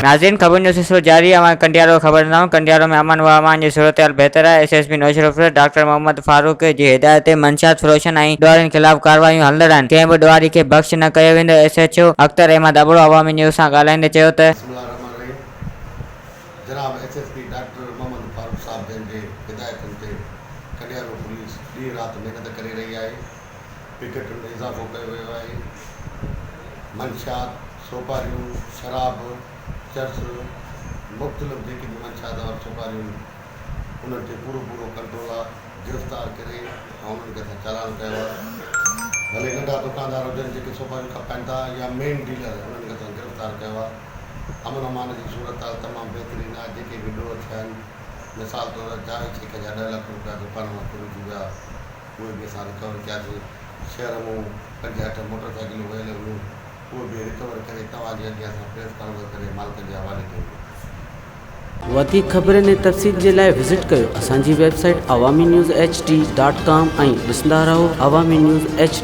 ناظرين خبرن جو سلسلو جاري اوهان کي ڪنڊيارو خبر ڏيندائون ڪنڊيارو ۾ امن و امان جي صورتحال بهتر آهي S S P Naushahro Feroze doctor Muhammad Farooq جي هدايت تي منشيات فروشن ۽ ڏوهارين خلاف ڪارروايون هلندڙ آهن ڪنهن به ڏوهاري کي بخش نه ڪيو ويندو S H O Akhtar Ahmed Abro Awami news سان ڳالهائيندي چيو ته. بسم الله الرحمٰن الرحيم جناب S S P doctor Muhammad Farooq صاحب جن جي هدايتن تي ڪنڊيارو پوليس ڏينهن رات محنت ڪري رهي آهي پڪيٽن ۾ اضافو ڪيو ويو آهي منشيات سوپاريون، شراب، چرس، مختلف جيڪي به منشيات واريون سوپاريون آهن انهن تي پورو پورو ڪنٽرول آ گرفتار ڪري ۽ انهن کي اسان چالان ڪيو آ ڀلي ننڍا دڪاندار هجن جيڪي سوپاريون کپائن ٿا يا مين ڊيلر انهن کي اسان گرفتار ڪيو آ امن امان جي صورتحال تمام بهترين آ جيڪي به ڏوهه ٿيا آهن مثال طور جاويد شيخ جا ڏهه لک روپيا دڪان مان چوري ٿي ويا اهي به اسان رڪور ڪياسين شهر مون پنج اٺ موٽر سائيڪلون ويل هيون اهي به رڪور ڪري توهان جي اڳيان اسان پريس ڪانفرنس ڪري مالڪن جي حوالي ڪيون. وڌيڪ خبرن ۽ تفصيل جي لاء وزٽ ڪيو اسان جي website Awami news H D dot com ۽ ڏسندا رهو عوامي نيوز ايڇ ڊي.